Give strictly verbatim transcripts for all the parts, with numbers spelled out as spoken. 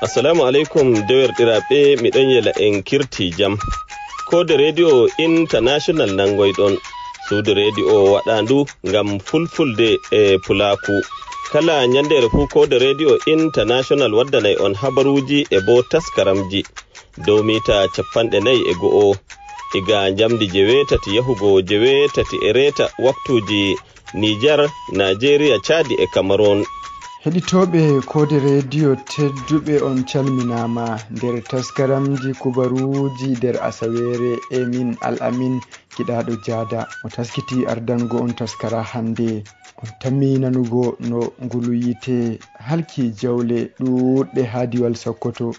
Assalamu aleykum, dewerɗiraaɓe, miɗon yela en kirti jam. Koode Rediyo International nangoyɗon. Suudu rediyo o waɗaandu ngam fulfulde e pulaaku. Kala ñanndeere fuu, Koode Rediyo International waddanay on habaruuji e boo taskaramji dow miita capanɗe nayi e go'o, iga njamndi jeweetati yahugo jeweetati e reeta waktuuji Nijar, Naajeeriya, Caadi e Kamaruun. Heɗitooɓe Koode Rediyo tedduɓe, on calminaama nder taskaramji kubaruuji nder asaweere e min Al-Amin Giɗaaɗo Jaada, mo taskitii ardango on taskara hannde. On tammi nanugo no ngulu yiite halki jawle ɗuuɗɗe haa diwal Sokoto.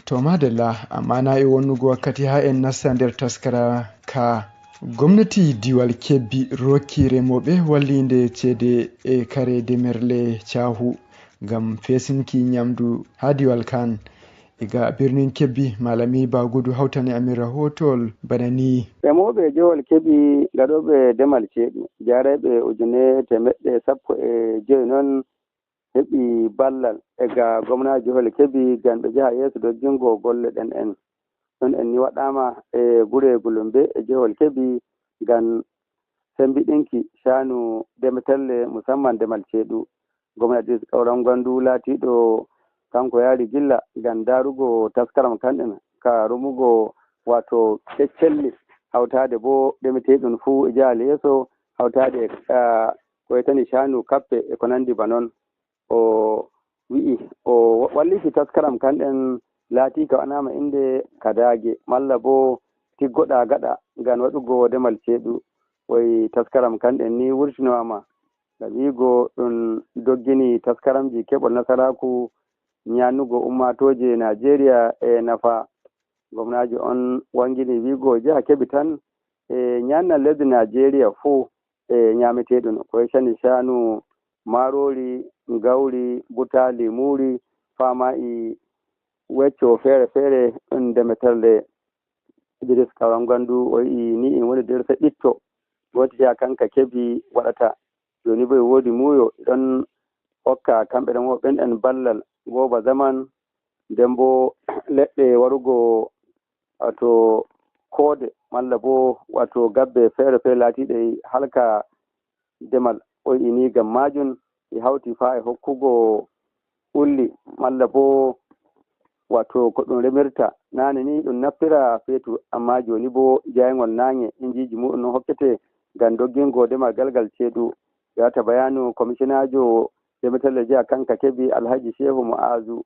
To madalla, amma na e wonnugo wakkati haa en nasta nder taskara ka. Gomnati diwal Kebbi rokki remooɓe walliinde ceede e kare demerle caahu ngam feesinki ñamdu haa diwal kan. Iga birnin Kebbi, Malami Bagudu hawtani amin rahootol bana nii. Remooɓe jowal Kebbi gaɗooɓe demal ceeɗu, jaarayɓe ujune teemeɗɗe sappo e joy non heɓi ballal e ga gomnaajo Hole Kebi ngam ɓe njaha yeeso doggingo golle ɗen en. Ɗon en ni waɗaama e gure Gulumbe e jehol Kebi ngam sembiɗinki caanu demetelle, musamman demal ceeɗu. Gomna Idris Kaura Ngondu laatiiɗo kanko yaari gilla ngam daarugo taskaram kanɗen ka rumugo waato keccelle hawtaade bo demeteeɗum fuu e jaha yeeso hawtaade e, ah, ko etani caanu kappe e ko nandi ba non. O wi'i o walliti taskaram kanɗen laatiika wanaama innde kadaage malla bo tiggoɗaa gaɗa ngam waɗugo demal ceeɗu. Oyi taskaram kanɗen ni wurtinowaama ngam wi'ugo ɗum doggini taskaramji keɓol nasaraaku ñaanugo ummaatooje Naajeeriya e nafa. Gomnaajo on wangini wi'ugo jaha keɓi tan e ñaanna lesdi Naajeeriya fuu e ñaameteeɗum ko e cani caanu maaroori, gawri, butaali, muuri, faama e wecco feere feere ɗum demeterle. Idris Kaura Ngondu o wi'i ni in woni nder seɓɓitto, gootiya kanka keɓi waɗata. Jooni bo e woodi muuyo, e ɗon hokka kamɓe remooɓe ɓen en ballal gooba zaman, nden bo leɗɗe warugo wato koode malla bo wato gabbe feere feere laatiiɗe halka demal. O wi'i ni ngam maajum e hawti faa e hokkugo ulli malla bo wato ko ɗum remirta. Naane ni ɗum naftira feetu, amma jooni bo jayngol naange injiiji muɗum non hokkete ngam doggingo demal galgal ceeɗu. Yaata bayaanu komisinaajo demeterle jeya kanka keɓi Alhaji Shehu Mu'azu.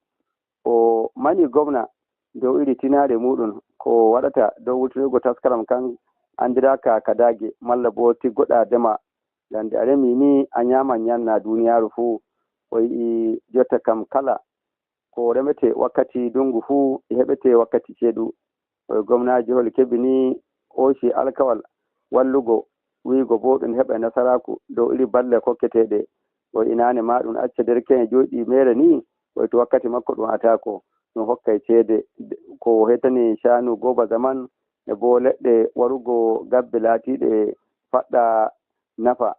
O mani gomna dow iri tinaare muɗum ko waɗata dow wurtinirgo taskaram kan anndiraaka kadaage malla bo tiggoɗaa dema. Ngam nde a remi ni a ñaaman ñaanna duuniyaaru fuu. O wi'i jotta kam kala ko remete wakkati ndungu fuu e heɓete wakkati ceeɗu. O wi'i gomnaajo Hole Kebi ni hooci alkawal wallugo, wi'ugo bo ɗum heɓa nasaraaku dow iri balle kokketeeɗe. O wi'i naane ma ɗum acca derke'en jooɗii meere ni, o wi'i to wakkati makko ɗum ataako, ɗum hokkay ceede ko hetani caanu gooba zaman e bo leɗɗe warugo gabbe laatiiɗe faɗɗa nafa.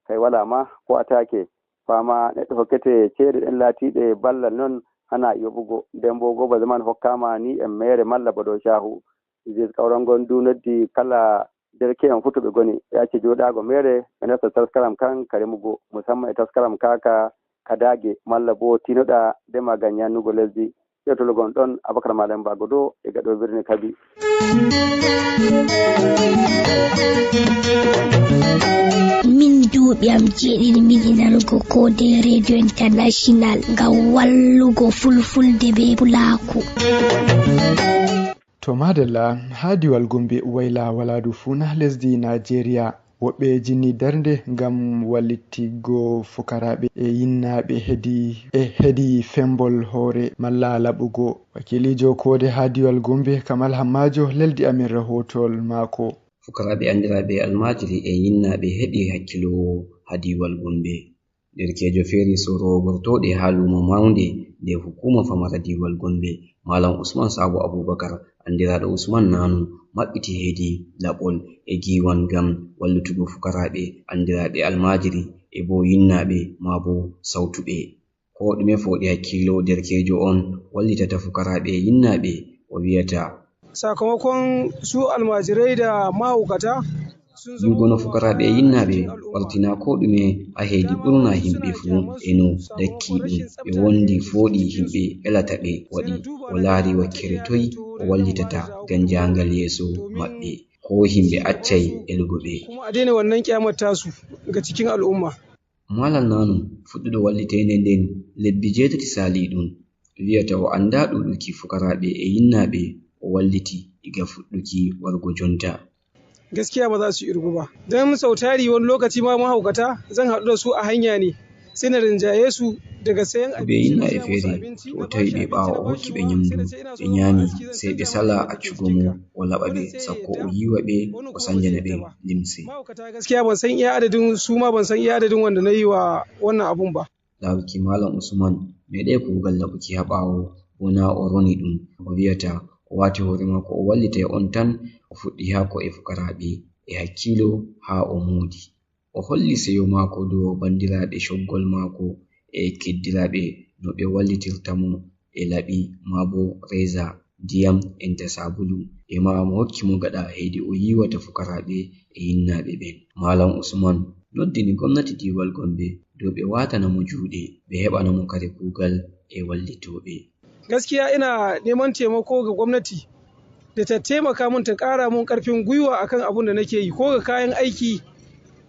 Kay walaa ma ko ataake, faama neɗɗo hokkete ceede ɗen laatiiɗe ballal non hana yoɓugo. Nden bo gooba zaman hokkaama ni en meere malla ba dow caahu. Idris Kaura Ngondu noddi kala derke'en fuu to ɓe ngoni, ɓe acca jooɗaago meere, ɓe nasta taskaram kan ka remugo, musamman e taskaram ka ka kadaage malla bo tiinoɗaa dema ngam ñaannugo lesdi. Ƴeewtol gon ɗon, Abakar Malam Bagodo e gaɗo birni Kabi. Min duuɓi am jeeɗiɗi miɗi nanugo Koode Radio International ngam wallugo fulfulde be pulaaku. To madalla, haa diwal Gombe wayla walaadu funa lesdi Naajeeriya. Woɓɓe jinni darnde ngam wallittigo fukaraaɓe e yinnaaɓe hedi, e hedi fembol hoore malla laɓugo. Wakiiliijo koode haa diwal Gombe, Kamal Hammaajo, leldi amin rahootol maako. Fukaraaɓe anndiraaɓe almaajiri e yinnaaɓe heɓi hakkiloowo haa diwal Gombe. Derkeejo feeri sooroowo gortooɗe haa luumo mawnde nde hukuuma famara diwal Gombe, Malam Usman Sabo Abubakar, Anndiraaɗo Usman Naanu maɓɓiti heedi laɓol e giiwan ngam wallutugo fukaraaɓe anndiraaɓe almaajiri e boo yinnaaɓe maa boo sawtuɓe. Koo ɗume fooɗi hakkiilo derkeejo on wallitata fukaraaɓe e yinnaaɓe, o wi'ata. Sakamakon su almajirai da mahaukata sun zama Yugo no fukaraaɓe e yinnaaɓe wartina koo ɗume haa heedi ɓurna himɓe fuu e no dakki ɗum ɓe wondi fooɗi himɓe elata ɓe waɗi. O laari wakkere toy o wallitata ngam jaangal yeeso maɓɓe, koo himɓe accay elugo ɓe. Kuma a daina wannan kyamar tasu ga cikin al'umma. Malam Nanu, fuɗɗuɗo walliteende nden lebbi jeetati saaliiɗum, wi'ata o anndaa ɗuuɗuki fukaraaɓe e yinnaaɓe o walliti iga fuɗɗuki wargo jonta. Gaskiya ba za su irgu ba. Don sau tari wani lokaci ma mahaukata zan haɗu da su a hanya ne. Sai na rinjaye su daga sayan Ɓe abinci na yinnaaɓe zuwa musu feere, abinci to o na tawi bashi ɓe ɓaawo o hokki ɓe nyamdu, ɓe nyaami, sey ɓe sala accugo mo o laɓa ɓe, sakko o yiiwa ɓe, o sanjana ɓe limse. Mahaukata gaskiya ban san iya adadin su ma ban san iya adadin wanda na yi wa wannan abun ba. Laaruki Malam Usman meeɗay kuugal laɓuki haa ɓaawo, bo naa o roni ɗum. O wi'ata o waati hoore maako o wallitay on tan, o fuɗɗi haa ko'e fukaraaɓe e hakkiilo haa o moodi. O holli seyo maako dow banndiraaɓe coggol maako e keddiraaɓe no ɓe wallitirta mo e laɓi maa bo reeza, ndiyam, enta saabulu, e maa mo hokki mo gaɗa heydi o yiiwata fukaraaɓe e yinnaaɓe ɓen. Malam Usman noddini gomnati diiwal Gombe dow ɓe waatana mo juuɗe, ɓe heɓana mo kare kuugal e wallitooɓe. Gaskiya ina neman taimako ga gwamnati da ta taimaka mun ta ƙara mun ƙarfin gwiwa akan abun da nake yi, ko ga kayan aiki,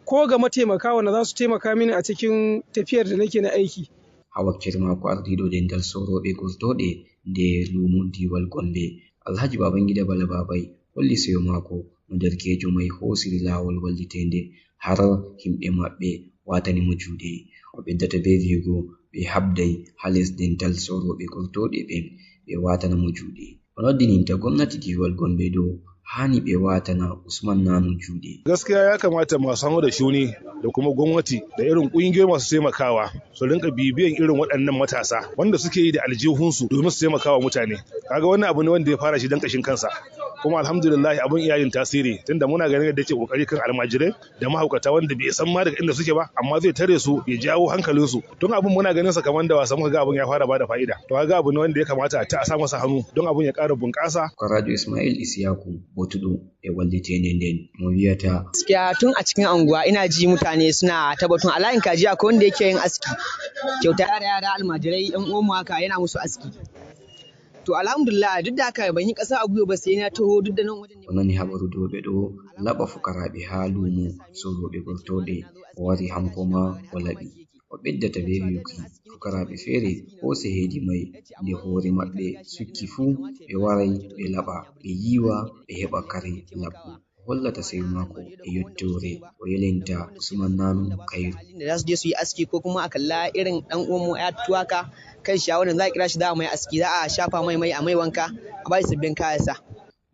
ko ga mataimaka wanda za su taimaka mini a cikin tafiyar da nake na aiki. Haa wakkere maako ardiiɗo dental soorooɓe gortooɗe nder luumo diiwal Gombe, Alhaji Babangida Bala Babay holli seyo maako no derkeejo may hoosiri laawol walliteende har himɓe maɓɓe waatani mo juuɗe. O ɓeddata bee vi'ugo ɓe haɓday haa les dental soorooɓe gortooɗe ɓen ɓe waatana mo juuɗe. O noddininta gomnati diiwal Gombe dow haani ɓe waatana Usman Nanu juuɗe. Gaskiya ya kamata masu hannu da shuni da kuma gwamnati da irin ƙungiyoyi masu taimakawa su rinka bibiyan irin waɗannan matasa wanda suke yi da aljihunsu domin su taimaka wa mutane. Kaga wannan abu ne wanda ya fara shi dan ƙashin kansa. Kuma alhamdulillah abun iya yin tasiri tunda muna ganin yadda yake ƙoƙari kan almajirai da mahaukata wanda bai san ma daga inda suke ba, amma zai tare su ya jawo hankalinsu. Tun abun muna ganin sa kamar da wasa muka ga abun ya fara bada fa'ida. To kaga abu ne wanda ya kamata a ta a sa masa hannu don abun ya ƙara bunƙasa. Karajo Ismail Isiyaku, botuɗo e walliteende nden, mo wi'ata. Gaskiya tun a cikin anguwa ina ji mutane suna ta batun a layin kaji akwai wanda yake yin aski. Kyauta yara yara almajirai yan uwanmu haka yana musu aski. To alhamdulillah duk da haka ban yi ƙasa a gwiwa ba sai na taho duk da nan wajen ne. O nani habaru dow ɓe ɗo laɓa fukaraaɓe haa luumo soorooɓe gortooɗe, o wari hanko ma o laɓi. O ɓeddata bee wi'uki fukaraaɓe feere hoosa heedi may nde hoore maɓɓe sukki fuu, ɓe waray ɓe laɓa, ɓe yiiwa, ɓe heɓa kare laɓɗum. O hollata seyo maako e yettoore, o yelinta Usman Nanu kayru. Da za su je su yi aski ko kuma a kalla irin ɗan uwan mu ya fito haka kan shi a wannan za a kira shi za a mai aski, za a shafa mai mai a mai wanka a ba shi sabbin kaya ya sa.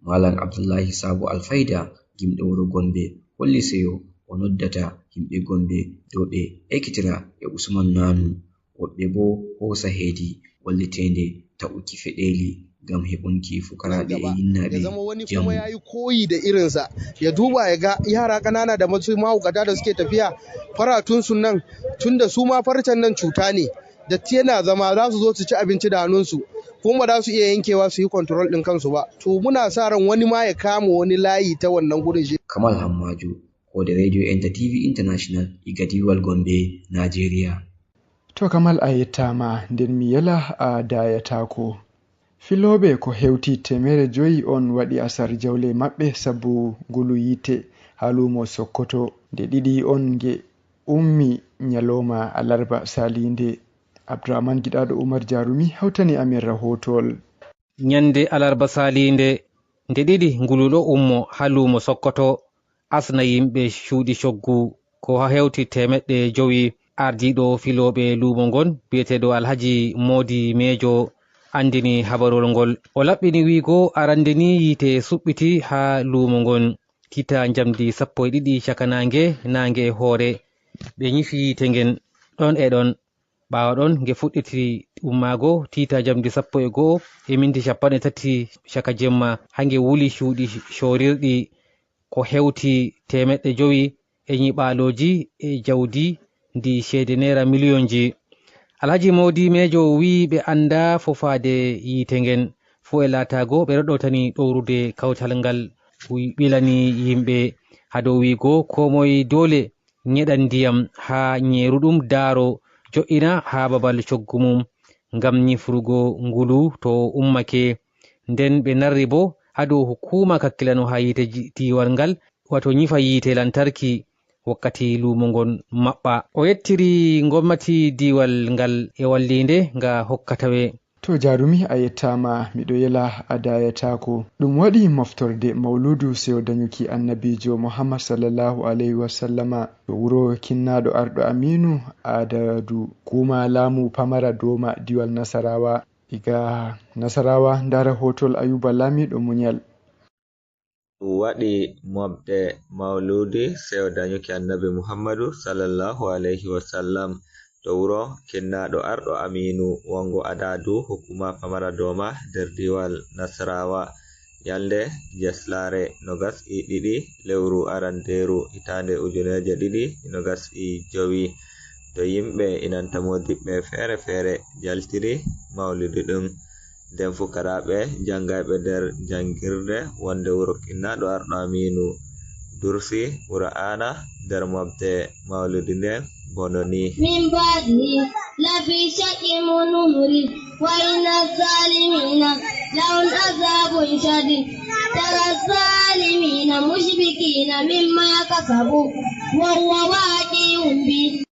Malam Abdullahi Sabo Alfayda gimɗo wuro Gombe holli seyo o noddata yimɓe Gombe dow ɓe ekitira e Usman Nanu. Woɓɓe boo hoosa heedi walliteende ta'uki feɗeeli ngam heɓunki fukaraaɓe e yinnaaɓe ya zama wani jamu. Kuma ya yi koyi da irinsa. Ya duba ya ga yara ƙanana da masu mahaukata da suke tafiya faratunsu nan, tunda su ma farcen nan cuta ne. Datti yana zama za su zo su ci abinci da hannunsu, kuma ba za su iya yankewa su yi control ɗin kansu ba. To muna sa ran wani ma ya kama wani layi ta wannan gurin shi. Kamal Hammaju, hoode Radio Enter T V International, iga diiwal Gombe, Najeriya. To Kamal a yettaama, nden mi yela a daayataako. Filooɓe ko hewti teemere joyi on waɗi asar jawle maɓɓe sabu ngulu yiite haa luumo Sokoto. Nde ɗiɗi on nge ummi ñalooma alarba saaliinde. Abdourahmane Giɗaaɗo Umar Jarumi hawtani amin rahootowol. Ñande alarba saaliinde, nde ɗiɗi ngulu ɗo ummo haa luumo Sokoto, asna yimɓe cuuɗi coggu. Ko haa hewti teemeɗɗe jowi. Ardiiɗo filooɓe luumo ngon, biyeteeɗo Alhaji Moodi Meejo, anndini habarol ngol. O laɓɓini wiigo, arande ni yiite suɓɓiti haa luumo ngon, kiita njamdi sappo e ɗiɗi caka naange, naange e hoore. Ɓe ñifi yiite ngen ɗon e ɗon. Ɓaawo ɗon nge fuɗɗiti ummaago tiita jamdi sappo e go'o e minti cappanɗe tati caka jemma, haa nge wuli cuuɗi coorirɗi ko hewti teemeɗɗe jowi e nyiɓaalooji e jawdi ndi ceede neera miliyonji. Alhaji Moodi Meejo wiyi ɓe anndaa fofaade yiite ngen, fuu e laataago ɓe ɗoɗɗotani ɗowrude kawtal ngal wi-, ɓilani yimɓe. Haa dow wiigo koo moye doole nyeɗan ndiyam haa nyeeru ɗum daaro jo'ina haa babal coggu mum ngam nyifrugo ngulu to ummake. Nden ɓe narri boo haa dow hukuuma kakkilano haa yiite ji-, diiwal ngal, wato nyifa yiite lantarki wakkati luumo ngon maɓɓa. O yettiri ngomnati diiwal ngal e walliinde nga hokkata ɓe. To, jarumi, a yettaama, miɗo yela a dayataako. Ɗum waɗi moftorde mawluudu seyo danyuki annabiijo Muhammad sallallahu alayhi wa sallama to wuro kinnaaɗo arɗo Amiinu Adadu Kuuma laamu Pamara Dooma diiwal Nasaraawa. Iga Nasaraawa, ndaara hootol Ayuba Laamiiɗo Muñal. Ɗum waɗi moɓde mawluudi seyo danyuki Annabi Muhammadu, sallallahu alayhi wa sallam, to wuro kinnaaɗo arɗo Amiinu, wonngo Adaadu, hukuma Pamara Dooma, nder diiwal Nasarawa, ñalnde jeslaare, noogas e ɗiɗi lewru arandeeru, hitaande ujuneeje ɗiɗi e noogas e jowi. To yimɓe inanta moodiɓɓe feere feere njaltiri mawluudi ɗum. Nden fukaraaɓe janngayɓe nder janngirde wonnde wuro kinnaaɗo arɗo Amiinu dursi Qur'aana nder moɓde mawluudi nden bono nii. من بعده لفي شك منه مريب وإن الظالمين لهم عذاب شديد ترى الظالمين مشفقين مما كسبوا وهو واقع بهم.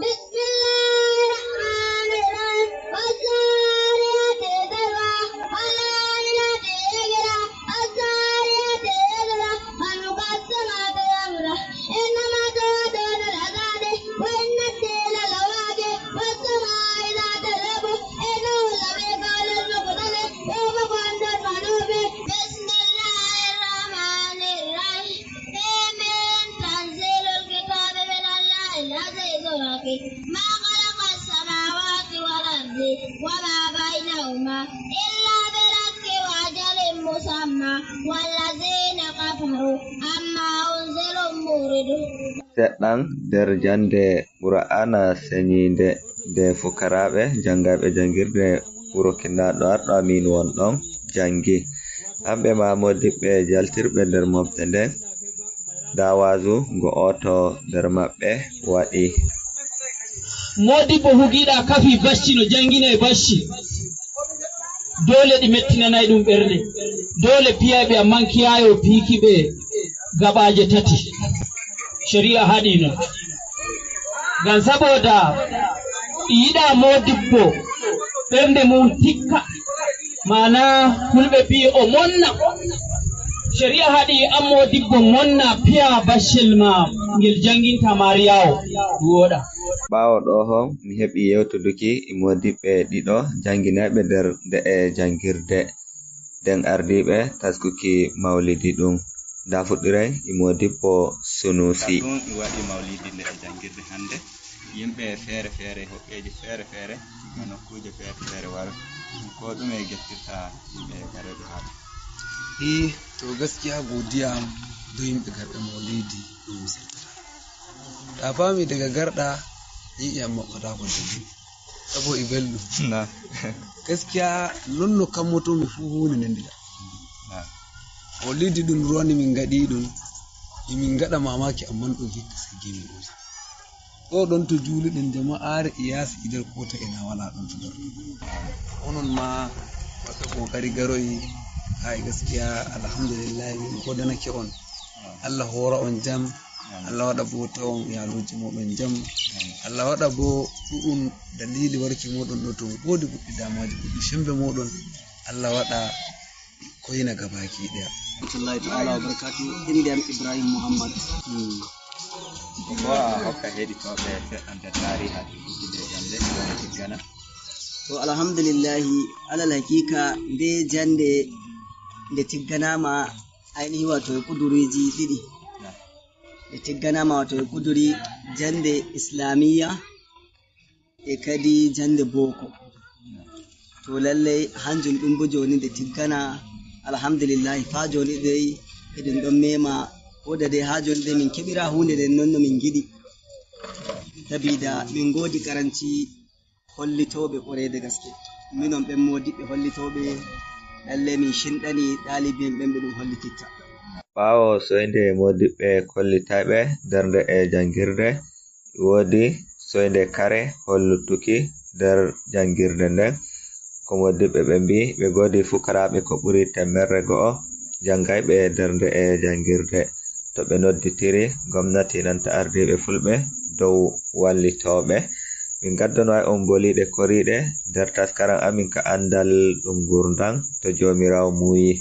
بسم الله الرحمن الرحيم. والذاريات ذروا، فالحاملات وقرا، فالجاريات يسرا، فالمقسمات أمرا، إنما توعدون لصادق، وإن الدين لواقع، والسماء ذات الرجع، إنه لفي قول مختلف، يوم كنتم منوبين. بسم الله الرحمن الرحيم. حم. تنزيل الكتاب من الله العزيز الرحيم. ما خلق السماوات والأرض وما بينهما إلا بالحق وأجل مسمى والذين كفروا عما أنذروا معرضون. Seɗɗan nder jannde Qur'aana seniinde nde fukaraaɓe janngayɓe janngirde wuro kinnaaɗo arɗo Amiin won ɗon janngi. Hamɓe maa moodiɓɓe jaltirɓe nder mofte nden, ndaa waazu ngo ooto nder maɓɓe waɗi. Moodibbo hugiiɗa kafi bacci no janngina e bacci. Doole ɗi mettinanay ɗum ɓernde. Doole piyayɓe amman kiyaayo piiki ɓe gaɓaaje tati. Shari'a haɗi non. Ngam saboda ɗi yiɗa moodibbo ɓernde mum tikka. Maana fulɓe mbi'i o monna. Shari'a haɗi an moodibbo monna piya baccel ma ngel jannginta ma riyaawo wooɗa. Ɓaawo ɗoo hon mi heɓi yewtuduki e moodiɓɓe ɗiɗo jannginayɓe nder nde'e janngirde. Nden ardiiɓe taskuki mawlidi ɗum. Ndaa fuɗɗiray e moodibbo Sunuusi. Ɗum e waɗi mawlidi nde'e janngirde hannde. Yimɓe feere feere, hoɓɓeeji feere feere, diga nokkuuje feere feere wari. Ɗum ko ɗume geftirta yimɓe garooɓe haa ɗo? Eh, to gaskiya godiya am dow yimɓe garɓe mawlidi ɗum mi saltata. To a faami daga garɗa, ƴiƴam maɓɓataako daɗi. Sabo e belɗum. Na. Gaskiya non no kammotomi fuu huunde nde ndila. Na. Mawlidi ɗum ruwani min ngaɗi ɗum. Emin ngaɗa mamaki amman ɗum hikka sai gimi ɗum. Ɗo ɗon to juuluɗen jama'aare e yaasi e nder koota ena walaa ɗon to darto. Onon ma waɗɓe kokari garoy, hay gaskiya alhamdulillahi min godanake on. Allah hoora on jam, Allah waɗa bo tawon iyaaluuji mooɗon jam. Allah waɗa bo ɗu'um dalili warki mooɗon ɗo to woodi goɗɗi damuwaaji goɗɗi sembe mooɗon. Allah waɗa koyna gabaki ɗaya. Rahmatullahi ta'ala wa barakatuh. Innde am Ibrahim Muhammad. Hmm. Ko a hokka heɗitooɓe feɗɗante taariha ɗi kuɗɗi ɗe jannde woni tiggana? To alhamdulillahi, alal haqiqa nde jannde nde tigganama ainihi wato e kuduruji ɗiɗi. Nde tigganama wato e kuduri jannde islamiyya E kadi jannde booko. To lallay hanjum ɗum bo jooni nde tiggana, alhamdulillahi, faa jooni dey eɗen ɗon meema, wooda dey haa jooni dey min keɓira huunde nden non no min ngiɗi. Sabida min ngoodi karanci hollitooɓe ɓoreede gaske. Minon ɓen moodiɓɓe hollitooɓe, lallay min cinɗani ɗaalibi en ɓen ɓe ɗum hollititta. Ɓaawo soynde moodiɓɓe kollitayɓe darnde e janngirde, woodi soynde kare hollutuki nder janngirde nden. Ko moodiɓɓe ɓe mbi'i ɓe ngoodi fukaraaɓe ko ɓuri teemerre go'o janngayɓe darnde e janngirde. To ɓe nodditiri gomnati nanta ardiiɓe fulɓe dow wallitooɓe. Min ngaddanoway on boliiɗe koriiɗe nder taskaram amin ka anndal ɗum ngurndan. To Joomiraawo muuyi,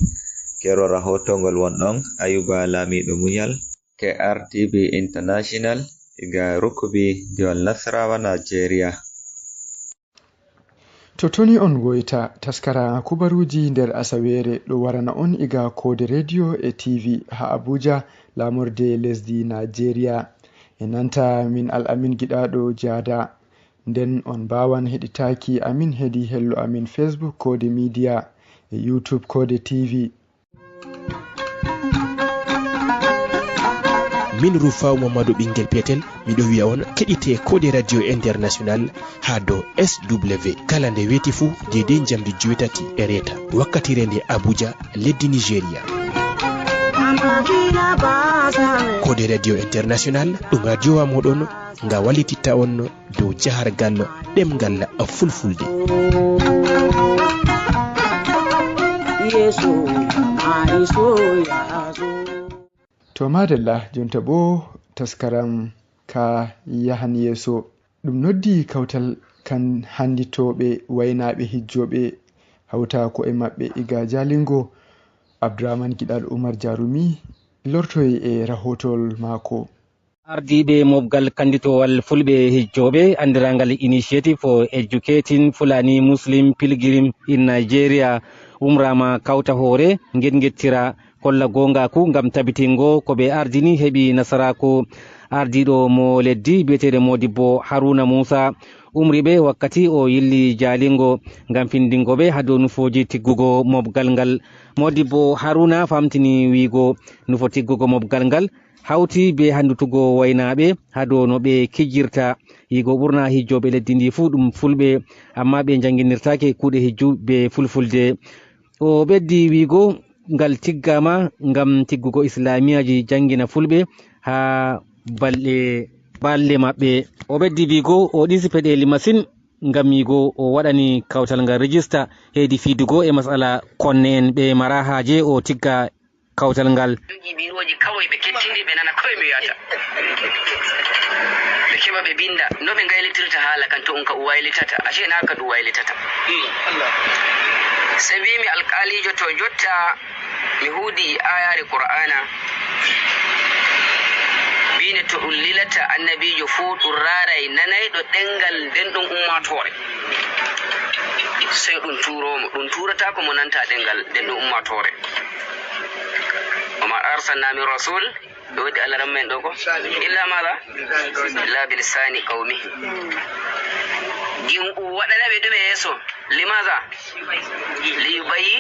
keerol rahoto ngol wonɗon Ayuba Laamiiɗo Muñal. K R T V International, iga Rukubi, Diwal Nasarawa, Nigeria. To toni on woyta taskara kubaruuji nder asaweere ɗo warana on iga koode rediyo e T V haa Abuja, laamorde lesdi Nigeria. E nanta min Al-Amin Giɗaaɗo Jaada. Nden on mbaawan heɗitaaki amin hedi hello amin Facebook koode media e YouTube koode T V. Min Rufaw Mamadou Ɓinngel Petel, miɗo wiya on keɗite Koode Radio International haa dow S W kala nde weeti fuu deydey njamdi joweetati e reeta wakkati reende Abuja, leddi Nigeria. Koode Radio International ɗum radiowa mooɗon nga wallititta on dow jahargal ɗemngal fulfulde. Yeeso maayi soya. To madalla, jonta bo taskaram ka yahan yeeso. Ɗum noddi kawtal kan handitooɓe waynaaɓe hijjooɓe hawta ko'e maɓɓe iga Jalingo. Abdourahmane Giɗal Umar Jarumi lortoy e rahotol maako. Ardiiɓe mobgal kanditowal fulɓe hijjooɓe anndiraangal Initiative for Educating Fulani Muslim Pilgrim in Nigeria umraama kawta hoore ngetngettira kolla goongaaku ngam tabitingo ko ɓe ardini heɓi nasaraaku. Ardiiɗo mo leddi biyeteeɗo Moodibbo Haruna Muusa umri ɓe wakkati o yilli Jalingo ngam findingo ɓe haa dow nufooji tiggugo mobgal ngal. Moodibbo Haruna famtini wiigo nufo tiggugo mobgal ngal hawti bee handutugo waynaaɓe haa dow no ɓe kijirta. Yigo ɓurna hijjooɓe leddi ndi fuu ɗum fulɓe, ammaa ɓe njannginirtaake kuuɗe hijju bee fulfulde. O ɓeddi wiigo ngal tiggaama ngam tiggugo islaamiyaaji janngina fulɓe haa balɗe balɗe maɓɓe. O ɓeddi wiigo o ɗisi peɗeeli masin ngam yigo o waɗani kawtal ngal rijista heedi fiidugo e masala konne'en ɓe mara haaje o tigga kawtal ngal. Jogi birooji kawai ɓe kettindi ɓe nana koye mi wiyata. Ɓe keɓa ɓe binda no ɓe ngaylitirta haala kan to ɗum ka ɗum waylitata ashe na ka ɗum waylitata. Sai mbimi alkalijo to jotta mi huudi ayare qur'ana mbine to ɗum lilata annabijo fuu ɗum rarai nanaiɗo ɗengal nden ɗum ummatore. Sai ɗum turomo ɗum turatako mo nanta ɗengal nden ɗum ummatore. Wama arsalna min rasul ɓe waɗi alaramma en ɗo ko illa mala illa bilisani qawmihi. Gim ɗum waɗana ɓe ɗume yeeso limaza liyubayyi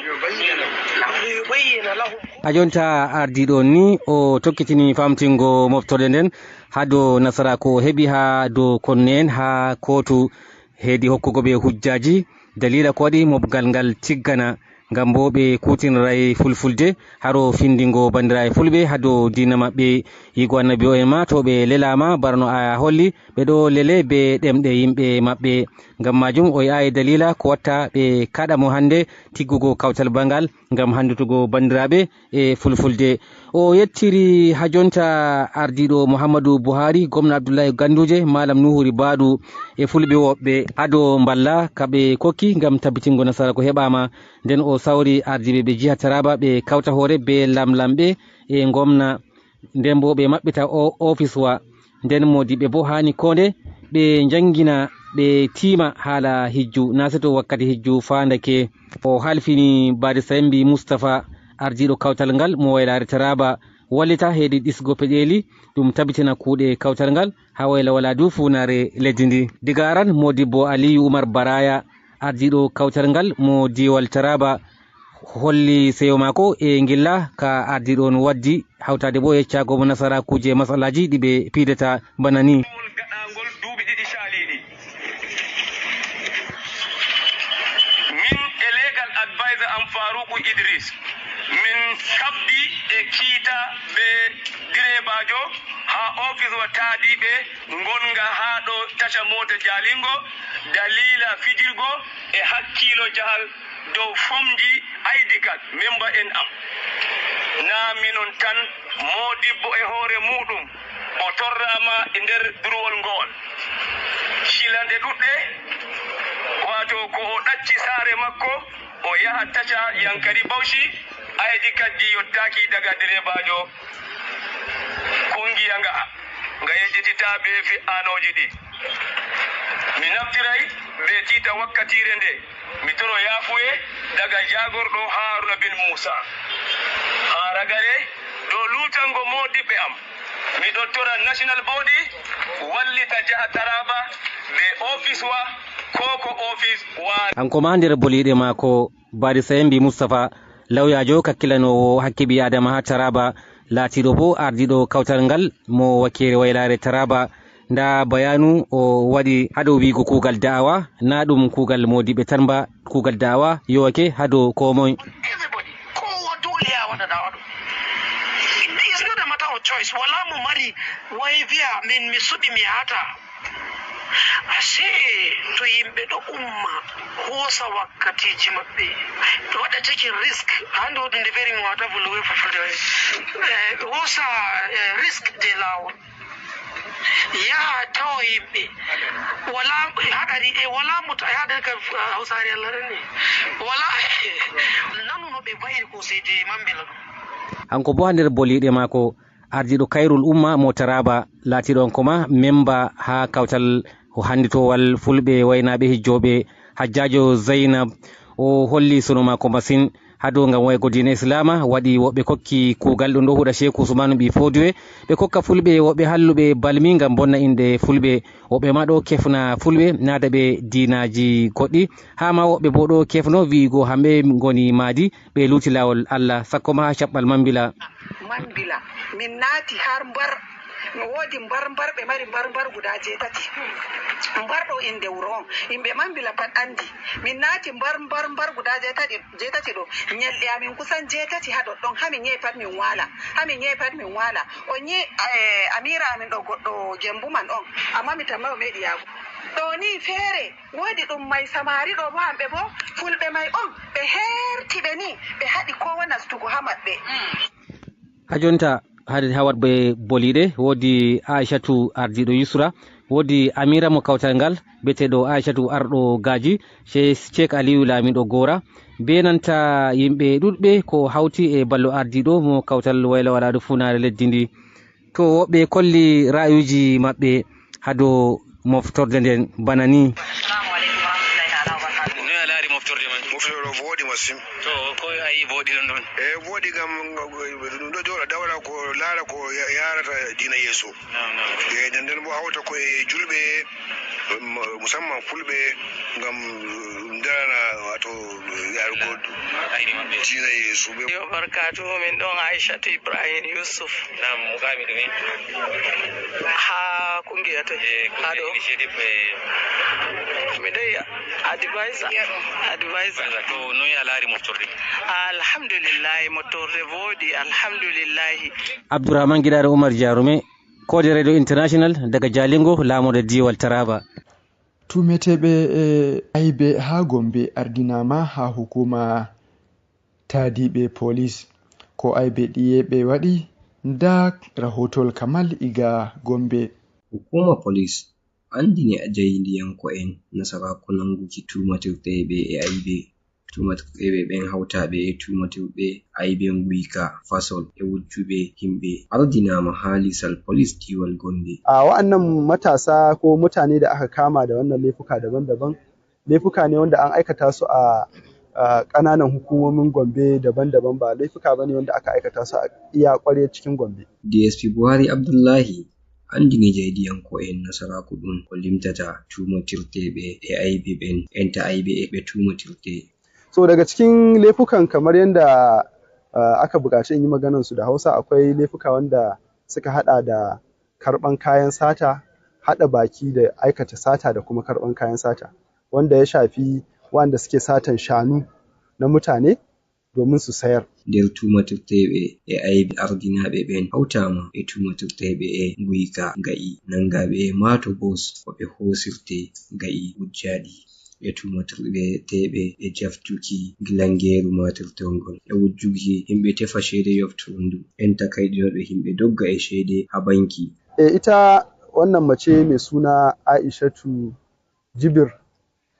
lahum. A jonta ardiɗo on ni o tokkitini famtingo moftorde nden haa dow nasaraaku o heɓi haa dow konne'en haa kootu heedi hokkugo ɓe hujjaaji daliila ko waɗi mobgal ngal tiggana ngam boo ɓe kuutiniraay fulfulde haro findingo banndiraaɓe fulɓe haa dow diina maɓɓe. Yigo annabi o en ma to ɓe lelaama bana no aaya holli ɓe ɗo lele bee ɗemɗe yimɓe maɓɓe. Ngam maajum o yi'aay daliila ko watta ɓe kaɗa mo hannde tiggugo kawtal bangal ngam hanndutugo banndiraaɓe e fulfulde. O yettiri haa jonta ardiiɗo Muhammadu Buhari, gomna Abdullahi Ganduje, Malam Nuhu Ribadu e fulɓe woɓɓe haa dow mballa ka ɓe kokki ngam tabbitingo nasara ko heɓaama. Nden o sawri ardiiɓe ɓe jiha Taraba ɓe kawta hoore bee lamlamɓe e ngomna nden boo ɓe maɓɓita o ofiswa. Nden moodiɓɓe boo haani koonde ɓe njanngina ɓe tiima haala hijju naa seto wakkati hijju faandake. O halfini Barista Yembi Mustafa ardiiɗo kawtal ngal mo waylaare Taraba Wallita heedi ɗisgo peƴeeli, ɗum tabitina kuuɗe kawtal ngal haa wayla wala du fuunaare leydi ndi. Diga aran, Moodibbo Aliyu Umar Baraya, ardiiɗo kawtal ngal mo diiwal Taraba, holli seyo maako e ngilla ka ardiiɗo on waddi, hawtaade bo e yeccaago mo nasaraakuuje e masalaaji ɗi ɓe piidata bana ni. Gaɗaangol duuɓi ɗiɗi caaliiɗi. Min e legal advisor am Faruku Idris, min kabbi e kiita be direebaajo haa ofis wa taadiiɓe ngonga haa ɗo taca moota Jaalingo, daliila fijirgo e hakkiilo jahal dow fomji I D card memba en am. Naa minon tan, moodibbo e hoore muuɗum o torraama e nder durwol ngo'ol. Cilanɗe ɗuɗɗe, waato ko o ɗacci saare makko, o yaha taca Yankari Bauchi, I D card ji yottaaki daga direebaajo kungiya nga'a, nga yejjititaa be fe'anooji ɗi. Mi naftiray be kiita wakkatiire nde, mi toro yaafuye daga jaagorɗo Haruna bin Musa. Haa ragare dow luutango moodiɓɓe am, miɗo tora National Body wallita jaha Taraba be ofis wa ko ko ofis wa. Hanko ma nder boliiɗe maako, Bari Sayembi Mustapha, lawyaajo kakkilanoowo hakke ɓii Aadama haa Taraba, laatiiɗo bo ardiiɗo kawtal ngal mo wakeere waylaare Taraba. Ndaa bayaanu o waɗi haa dow wi'go kuugal da'awa, naa ɗum kuugal moodiɓɓe tan ba, kuugal da'awa yowake haa dow koo moy. Everybody, kowa dole ya waɗa da'awa ɗum. It's not a matter of choice. Wala mo mari way viya min mi suɓi mi yahata. Ase to yimɓe ɗo umma hoosa wakkatiiji maɓɓe, waɗa taking risk, hande woɗunde very mo wata volwe fulfulde way. Eh, hoosa, eh, risk de laawol. Yaha tawa yimɓe. Wala haɗari e wala mota e haɗari ka, ah, hawsaare Allah ɗon ni. Wala nanuno ɓe bayri ko seydi Mambila ɗum. Hanko bo haa nder boliiɗe maako, ardiiɗo Kayrul Umma mo Taraba, laatiiɗo on koma memba haa kawtal handitoowal fulɓe waynaaɓe hijjooɓe, Hajjaajo Zaynab, o holli sunu maako masin haa dow ngam waygo diina Islaama, waɗi woɓɓe kokki kuugal ɗum ɗo huɗa Sheeku Usmaanu ɓii Foodiwe, ɓe kokka fulɓe woɓɓe halluɓe balmi ngam bonna inɗe fulɓe, woɓɓe ma ɗo kefna fulɓe, naada ɓe diinaaji goɗɗi, haa ma woɓɓe bo ɗo kefno wi'igo hamɓe ngoni maadi, ɓe luuti laawol Allah, sakko ma haa caɓɓal Mambila. Mambila, min naati har Mbar. No woodi Mbar Mbar, ɓe mari Mbar Mbar guda jeetati. Mbar ɗo innde wuro on. Yimɓe Mambila pat anndi. Min naati Mbar Mbar Mbar guda jeetati, jeetati ɗo. Nyalɗe amin kusan jeetati haa ɗoɗɗon. Haa min nye'i pat min waala. Haa min nye'i pat min waala. O nyi, eh, Amiira amin ɗo goɗɗo Gembu man on. Amma mi tamma o meeɗi yaago. Ɗo ni feere. Woodi ɗum may samaari ɗo bo, hamɓe bo fulɓe may on, ɓe heerti ɓe ni, ɓe haɗi kowa nastugo haa maɓɓe. Haa jonta, haa, haa waɗɓe boliiɗe, woodi Aishatu ardiiɗo Yusra, woodi Amiira mo kawtal ngal, biyeteeɗo Aishatu arɗo Gaaji, Sheikh, Sheikh Aliyu laamiiɗo Goora, be nanta yimɓe ɗuɗɓe ko hawti e ballo ardiiɗo mo kawtal wayla walaaɗo fuunaare leddi ndi. To woɓɓe kolli ra'ayuuji maɓɓe haa dow moftorde nden bana ni. Noy a laari moftorde man? Moftorde ɗo vooɗi masin. To, ko a yi vooɗi ɗon ɗon? E vooɗi ngam ɗum ɗo jooɗa dawra ko laara ko ya-, yaarata diina yeeso. Naam, naam. E nden nden bo hawta ko e julɓe, musamman fulɓe, ngam ndarana, wato, yarugo diina yeeso. Yo barkatu, min ɗon Aishatu Ibrahim Yusuf. Naam, mukami ɗume? Ha kungiya to. Eh, ha ɗo. Initiative, eh. Mi ɗon advisor. Advisor. To, noy a laari moftorde? Alhamdulillahi, moftorde vooɗi, alhamdulillahi. Abdourahmane Giɗaɗo Oumar Diaroumé, Koode Radio International daga Jalingo, laamorde diiwal Taraba. Tuumeteeɓe e aybe haa Gombe ardinaama haa hukuma taadiiɓe police. Ko aybe ɗiye ɓe waɗi? Ndaa rahootol Kamal iga Gombe. Hukuma police anndini jaayndiyanko'en nasaraaku nannguki tuumatirteeɓe e aybe. Tuumatirteeɓe ɓen hawtaaɓe e tuumatirɓe aybe nguyka, fasol e wujjuɓe yimɓe ardinaama haa lisal polis diiwal Gombe. A wa'annan matasa ko mutane da aka kama da wannan laifuka daban-daban, laifuka ne wanda an aikata su a, ah, ƙananan hukumomin Gombe daban-daban, ba laifuka ba ne wanda aka aikata su a iya ƙwaryar cikin Gombe. D S P Buhari Abdullahi anndini jaydiyanko'en Nasaraaku ɗum ko limtata tuumatirteeɓe e aybe ɓen, enta aybe e ɓe tuumatirtee. So daga cikin laifukan kamar yadda, ah, aka buƙaci in yi maganan su da Hausa, akwai laifuka wanda suka haɗa da karɓan kayan sata, haɗa baki da aikata sata da kuma karɓan kayan sata, wanda ya shafi wanda suke satan shanu na mutane domin su sayar. Nder tuumatirteeɓe e aybe ardinaaɓe ɓen hawtaama e tuumatirteeɓe e Guyka Ga'i, nanngaaɓe e Maato Bos, ko ɓe hoosirtee Ga'i wujjaaɗi. E tuumatirteeɓe e jaftuki gilangeeru maatirtewngol, e wujjuki yimɓe tefa ceede yoftoondu, enta kayɗinooɓe yimɓe dogga e ceede haa banki. E ita wannan mace mai suna Aishatu Jibir,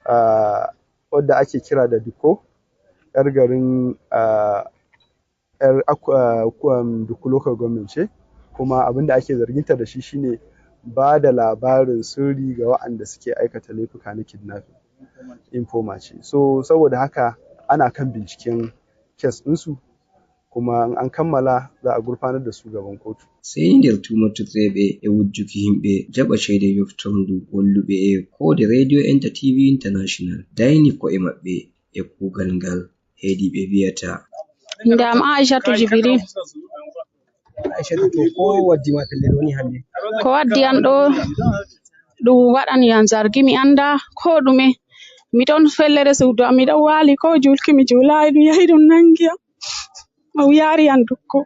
ah, wadda ake kira da Dikko, 'yar garin, ah, 'yar Akwa-, ah, Akwa-, um, Dikko Local Government ce, kuma abin da ake zarginta da shi shine ba da labarin sirri ga waɗanda suke aikata laifuka na kidnapping. Informer ce. So, saboda haka ana kan binciken kes ɗinsu, kuma in an kammala za a gurfanar da su gaban kotu. Sey nder tuumatirteeɓe e wujjuki yimɓe jaɓa ceede yoftoondu, walluɓe e koode Radio Enta T V International dayni ko'e maɓɓe e kuugal ngal, heedi ɓe mbi'ata. Innde am Aishatu Jibril. Aishatu, to ko waddi ma pellel woni hannde? Ko waddi an ɗo, ɗum waɗani an zargi, mi annda ko ɗume. Mi ɗon fellere suudu am, mi ɗon waali ko juulki mi juulaay, ɗum yahi ɗum nanngi am. O yaari an Dukko.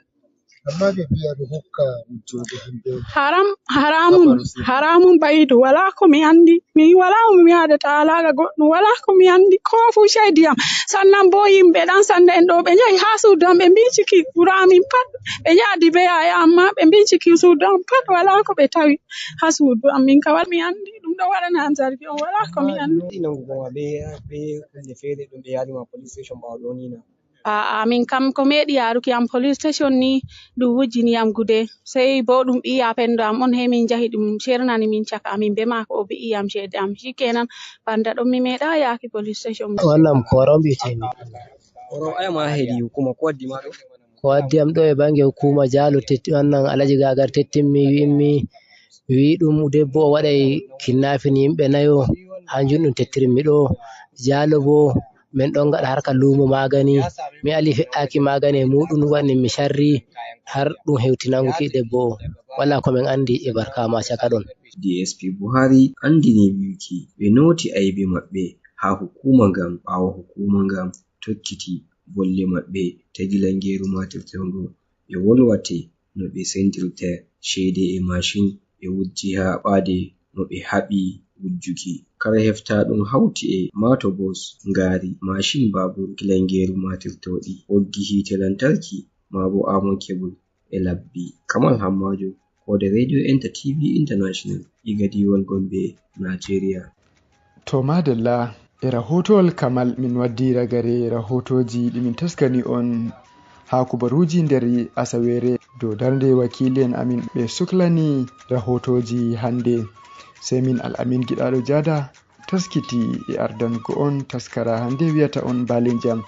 Amma ɓe mbi'a ɗo hokka wujjooɓe himɓe. Haram, haramun, haramun ba'idu. Walaa ko mi anndi. Mi walaa mo mi haadata alaaka goɗɗum. Walaa ko mi anndi. Ko fuu ceydi am. Sannan boo yimɓe ɗan sanda en ɗo ɓe njahi haa suudu am. Ɓe mbinciki wuro amin pat. Ɓe njaadi bee yaya amma ɓe mbinciki suudu am pat. Walaa ko ɓe tawi haa suudu am. Min ka wal mi anndi. Ɗum ɗo waɗana am zargi on. Walaa ko mi anndi. Nangugo ma bee, bee huunde feere ɗum ɓe yaari ma police station ɓaawo ɗo ni na? A'a, min kam ko meeɗi yaaruki am police station ni, ɗum wujjini am gude. Sey bo ɗum ɓii yaa pendo am on, he min njahi ɗum cernani min caka amin be maako, o bi'i am ceede am. Shikenan, banda ɗon mi meeɗa yaaki police station. Wannan koron mbiyetee mi. Koron aya ma hedi hukuma, ko waddi ma ɗo? Ko waddi am ɗo e bange hukuma Jaalo tetti-, wannan Alhaji Gagar tettinmi, wi'immi, wi'i ɗum debbo o waɗay kidnapin yimɓe nayo, hanjum ɗum tettirinmi ɗo. Jaalo bo, min ɗon ngaɗa harka luumo maagani, mi ali fe'aaki maagani e muuɗum, waɗi mi carri har ɗum hewti nanguki debbo o. Walaa ko min anndi e barka ma caka ɗon. D S P Buhari anndini wiiki ɓe nooti aybe maɓɓe haa hukuuma ngam, ɓaawo hukuuma ngam tokkiti bolle maɓɓe, tagi langeeru maatirteeŋgu ɓe wolwate no ɓe sendirta ceede e mashin ɓe wujji haa ɓaade no ɓe haɓi wujjuki. Kare heftaaɗum hawti e mato bos, ngaari, mashin, babur, kilangeeru maatirtooɗi, ɓoggi hiite lantarki, maa bo amon kebul e labbi. Kamal Hammaajo, koode Radio Enta T V International, iga diiwal Gombe, Nigeria. To madalla, e rahootowal Kamal min waddi ragare rahootooji ɗi min taskani on haa kubaruuji nder asaweere dow darnde wakiili'en amin ɓe suklani rahootooji hannde. Sey min Al-Amin Giɗaaɗo Jaada taskiti e ardango on taskara hannde wi'ata on mbaalen jam.